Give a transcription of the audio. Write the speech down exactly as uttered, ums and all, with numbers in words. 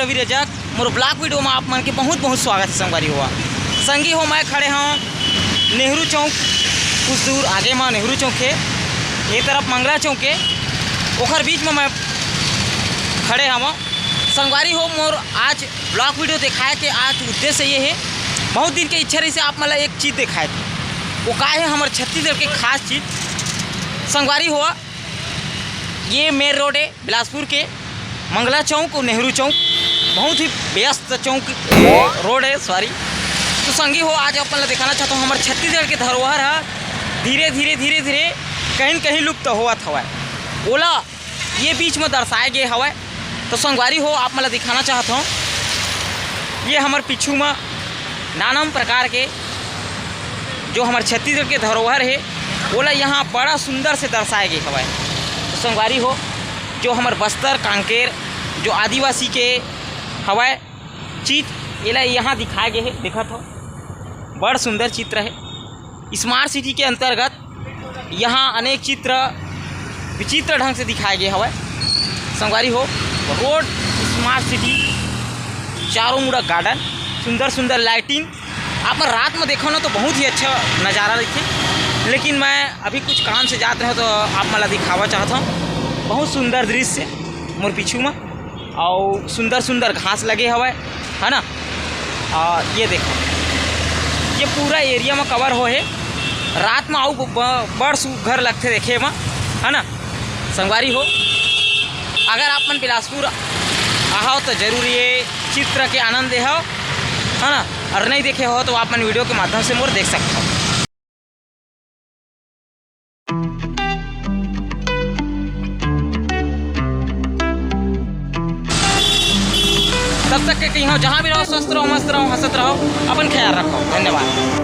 रवि रजक, मोर vlog video में आप मन के बहुत बहुत स्वागत है संगवारी हो। संगी हो, मैं खड़े हूँ नेहरू चौक, कुछ दूर आगे में नेहरू चौक है, ये तरफ मंगला चौक है, ओखर बीच में मैं खड़े हूँ। संगवारी हो, मोर आज vlog video दिखाए के आज उद्देश्य ये है, बहुत दिन के इच्छा रही से आप मन ला एक चीज़ दिखाए के, वो का है हमर छत्तीसगढ़ के खास चीज़। संगवारी हो, ये main road है बिलासपुर के, मंगला चौक और नेहरू चौक, बहुत ही व्यस्त चौक, ए, road है, sorry। तो संगी हो, आज अपन ला दिखाना चाहता हूँ, हमर छत्तीसगढ़ के धरोहर ह धीरे धीरे धीरे धीरे कहीं न कहीं लुप्त होवत हवय, ओला ये बीच में दर्शाए गे हवय। तो संगवारी हो, आप मन ला दिखाना चाहत हूँ, ये हमर पीछू में नानम प्रकार के जो हमर छत्तीसगढ़ के धरोहर हे, ओला यहाँ बड़ा सुंदर से दर्शाए गे हवय। तो संगवारी हो, जो हमर बस्तर कांकेर जो आदिवासी के हवय चीज, एला यहाँ दिखाए गे हे, देखत हो, बड़ सुंदर चित्र हे। Smart City के अंतर्गत यहाँ अनेक चित्र विचित्र ढंग से दिखाए गे हवय। संगवारी हो, road, Smart City, चारों मुड़ा garden, सुंदर सुंदर lighting। आप मन रात में देखो ना तो बहुत ही अच्छा नज़ारा रहिथे, लेकिन मैं अभी कुछ काम से जात रहे तो आप मन ला दिखावा चाहत हूँ। बहुत सुंदर दृश्य मोर पीछू में, अउ सुंदर सुंदर घास लगे हवय, है ना। आ, ये देखो, ये पूरा area में cover हो हे। रात में अउ ब-, बड़ सुघर लगथे देखे में, है ना। संगवारी हो, अगर आप मन बिलासपुर आहव तो जरूर ये चित्र के आनंद लेहव, है ना। और नहीं देखे हो तो आप मन video के माध्यम से मोर देख सकते हो। तब तक के कहीं हो, जहाँ भी रहो, स्वस्थ रहो, मस्त रहो, हंसत रहो, अपन ख्याल रखो। धन्यवाद।